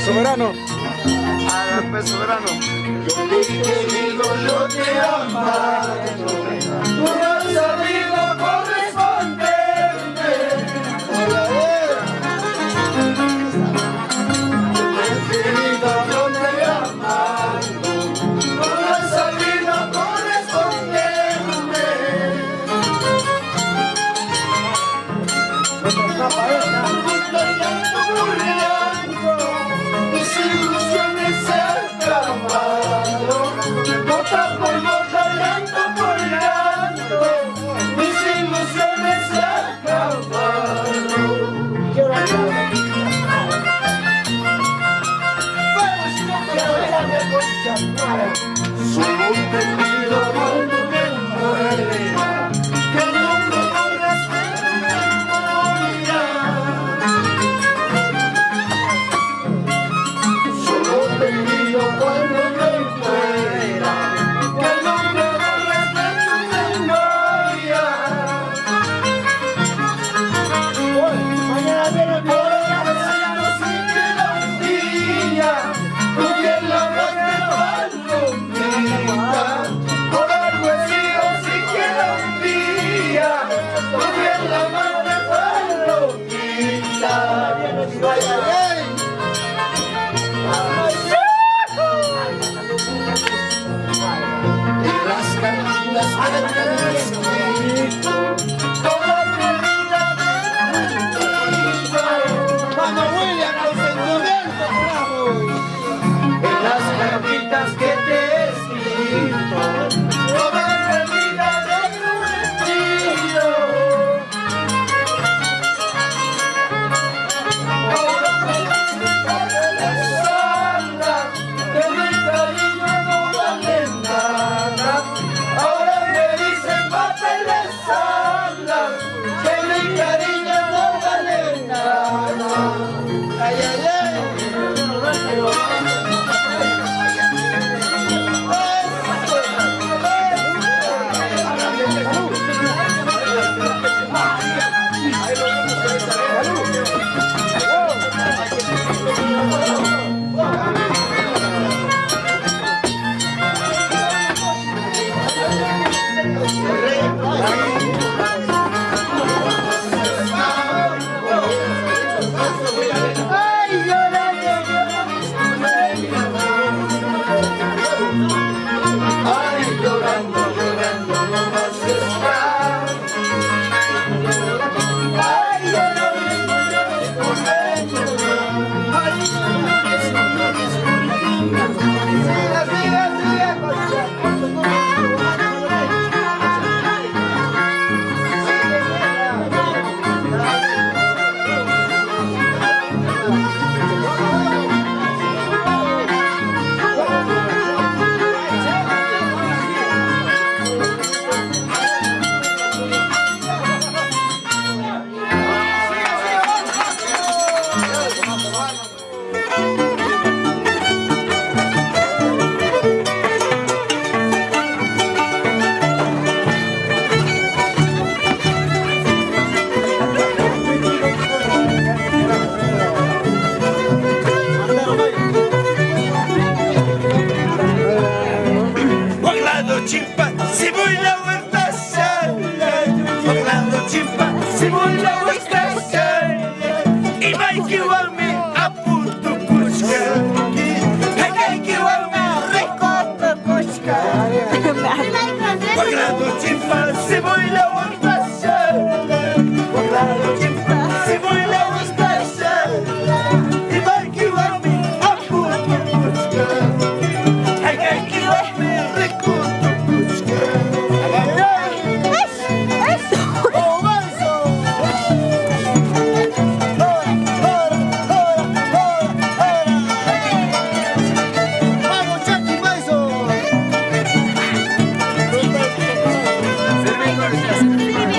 Soberano. Ah, pues soberano. Yo te he querido, yo te he amado. Tú no has sabido corresponderme. Yo te he querido, yo te he amado. Tú no has sabido corresponderme. Mis ilusiones se han acabado, gota por gota, llanto por llanto, mis ilusiones se han acabado. Solo te pido cuando me muera, que no me borres de tu memoria. Solo te pido cuando me muera, que no me borres de tu memoria. Por haber sido siquiera un día, tu fiel amante palomita. Por algo he sido siquiera un día, tu fiel amante palomita. En las cartitas que te he escrito, toda mi vida te he mentido. Mano William, con sentimiento, carajo. En las cartitas que te he escrito, toda mi vida te he mentido. Ahora me dices papeles hablan, que mi cariño no vale nada. Ahora me dicen papeles hablan, que mi cariño no vale nada. Ay, ay, ay. Ay, llorando, ay, llorando, llorando, no más está. Ay, llorando, llorando por dentro. Ay, llorando, llorando por dentro. Siga, siga, siga. Orlando chimpa, si voy la huerta sala. Orlando chimpa, si voy la huerta sala. Y Mikey warme a punto kuchka. Hakaki warme rico kuchka. Orlando chimpa, si voy la huerta sala. Orlando chimpa, si voy la huerta sala. Y Mikey warme a punto kuchka. Hakaki warme rico kuchka. ¡Oh, manso! ¡Ora, ora, ora, ora, ora! ¡Vamos, Chucky Manso! Servir,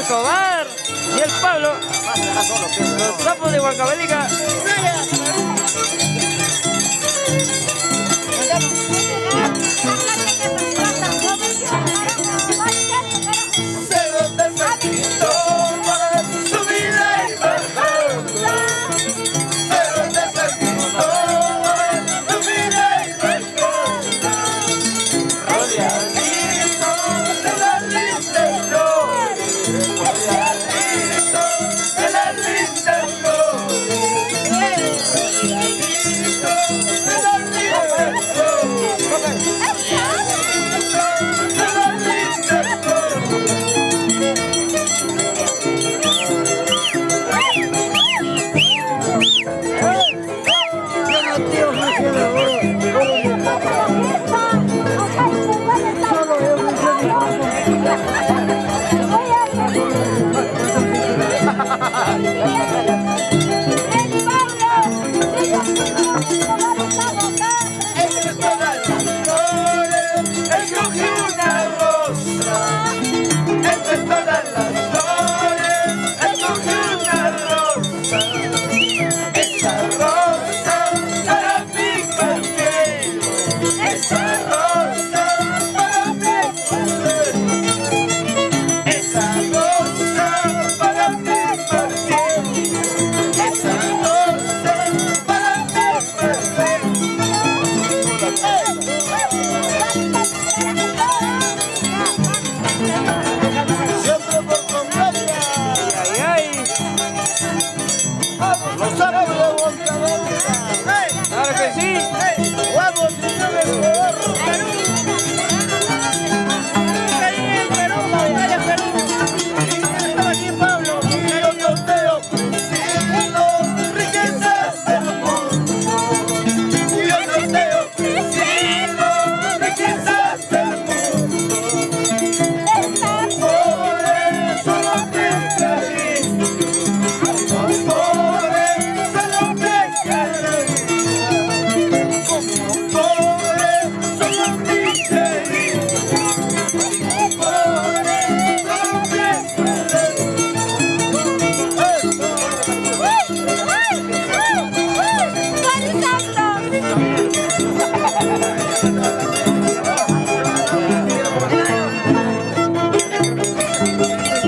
Escobar y el Pablo, los sapos de Huancavelica. Rodeadito de las lindas flores.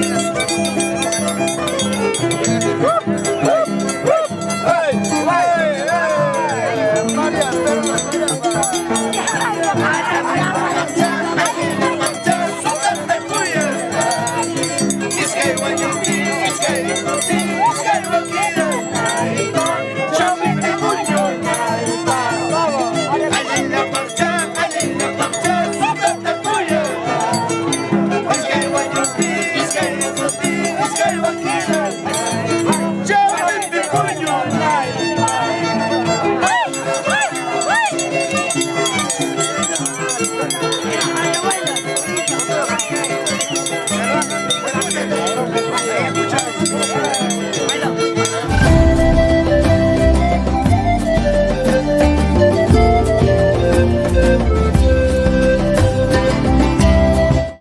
Quieras.